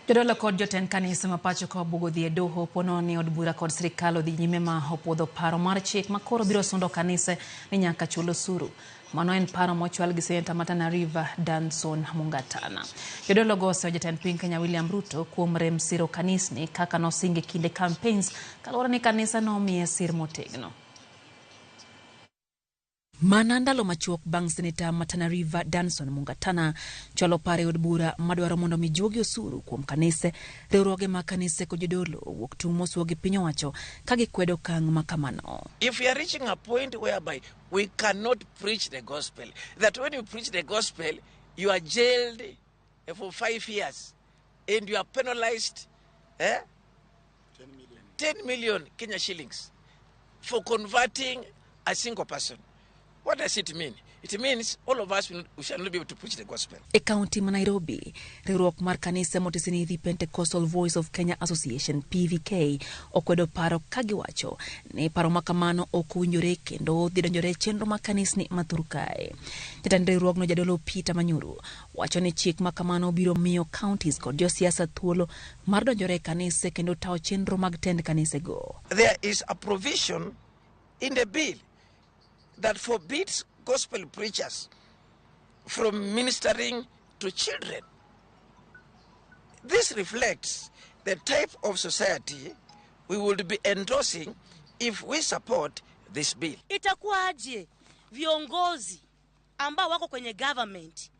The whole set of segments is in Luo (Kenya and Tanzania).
Jodolo kod jotend kanise ma pacho ka obugo dhi e doho pono ni od bura kod sirikal odhi nyime ma opuodho paro mar chik ma koro biro sundo kanise ni nyaka chul osuru. Mano en paro mochwal gi seneta ma Tana River Danson Mungatana. Jodolo go oseyo jatend piny Kenya William Ruto kuom rem siro kanisni kaka nosingo e kinde campaigns kaluwore ni kanisa nomiye sir motegno. Mana ndalo machuok bang' seneta ma Tana River Danson Mungatana chwalo paro e od bura madwaro mondo mi juogi osuru kuom kanise, riwruoge mag kanise kod jodolo owuok tung' mosuo gi piny owacho ka gikwedo okang' ma kamano. If we are reaching a point whereby we cannot preach the gospel, that when you preach the gospel, you are jailed for 5 years and you are penalized 10 million Kenya shillings for converting a single person. What does it mean? It means all of us we shall not be able to preach the gospel. E kaunti ma Nairobi, riwruok mar kanise motisi ni The Pentecostal Voice of Kenya Association PVK okwedo paro ka giwacho ni paro ma kamano ok owinjore kendo dhi donjore e chenro mag kanisni ma thur kae. Jatend riwruogno jadolo Peter Manyuru wacho ni chik ma kamano biro miyo counties kod josiasa thuolo mar donjore e kanise kendo tawo chenro mag tend kanisego. There is a provision in the bill that forbids gospel preachers from ministering to children. This reflects the type of society we would be endorsing if we support this bill. Itakuwaje viongozi ambao wako kwenye government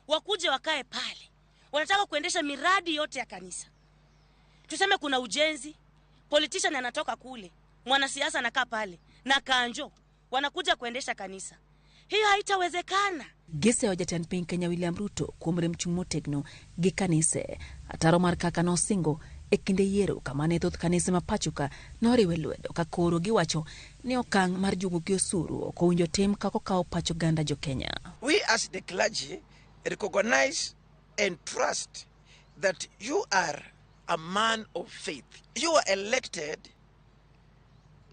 wakuje wakae pale, wanataka kuendesha miradi yote ya kanisa? Tuseme kuna ujenzi, politician anatoka kule, mwanasiasa anakaa pale na kanjo, wanakuja kuendesha kanisa. Hiyo haitawezekana. Giseyo jatend piny Kenya William Ruto kuom rem chung' motegno gi kanise. Ataro mar kaka nosingo e kinde yiero kama ne thoth kanise ma pacho ka noriwe lwedo ka koro giwacho ni okang' mar juogo gi osuru ok owinjo tim kaka okawo pach oganda jo Kenya. We as the clergy recognize and trust that you are a man of faith. You are elected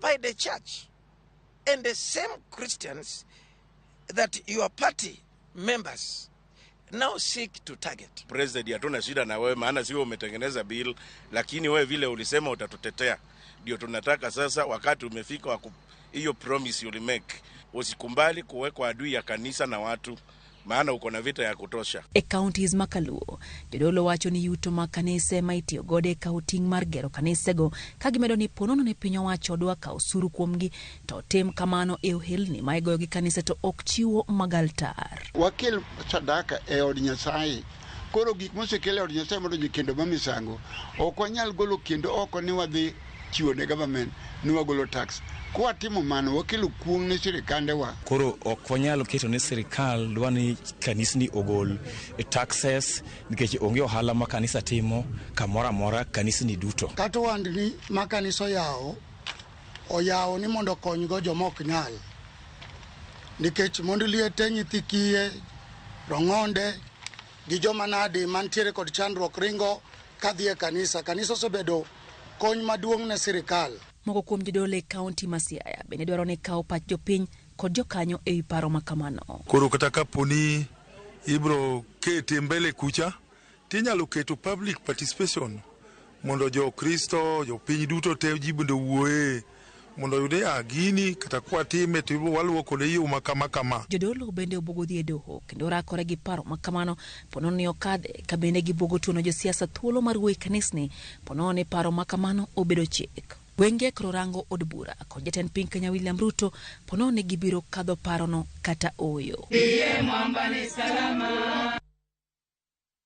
by the church and the same Christians that your party members now seek to target. President, hatuna shida na wewe, maana sio umetengeneza bill, lakini wewe vile ulisema utatutetea, ndio tunataka sasa. Wakati umefika wa hiyo promise you make, usikubali kuwekwa adui ya kanisa na watu, maana uko na vita ya kutosha. E counties ma kaluo, jodolo wacho ni yuto mag kanise ma itiyo godo e kawo ting' mar gero kanisego ka gimedo ni ponono ni piny owacho dwa kawo osuru kuomgi to tim kamano e ohelni ma igoyo gi kanise to ok chiwo mag altar. Wakel sadaka e od Nyasaye. Koro gik mosekel e od Nyasaye modonjo e kendo ma misango, ok wanyal golo kendo oko ni wadhi chiwo ne government ni wagolo tax. Kwatimo mano, wakelo kuong' ne sirikandewa. Koro ok wanyal keto ne sirikal dwa ni kanisni ogol taxes nikech onge ohala ma kanisa timo kamoro amora kanisni duto. Kata ohandni ma kanisa oyawo, oyawo ni mondo okonygo joma ok nyal. Nikech mond liete, nyithi kiye, rong'onde gi joma nadi mantiere kod chandruok ringo kadhi e kanisa. Kanisa osebedo kony maduong' ne sirikal. Moko kuom jodolo e kaunti ma Siaya bende dwaro ni kawo pach jopiny kod jokanyo e wi paro ma kamano. Koro kata kaponi ibro kete mbele kucha, tinyalo keto public participation mondo jo-Kristo, jopiny duto te ji bende owuoye mondo oyud ni ah, gini kata kwatime to waluwo kode yo ma kama kama. Jodolo bende obuogo dhi e doho kendo rakore gi paro ma kamano ponono ni okadhe ka bende gibuogo tuono josiasa thuolo mar wuoyo e kanisni ponono ni paro ma kamano obedo chik. Gwenge koro rango od bura kod jatend piny Kenya William Ruto ponono ni gibiro kadho parono kata ooyo. Ndiye mwamba ni salama.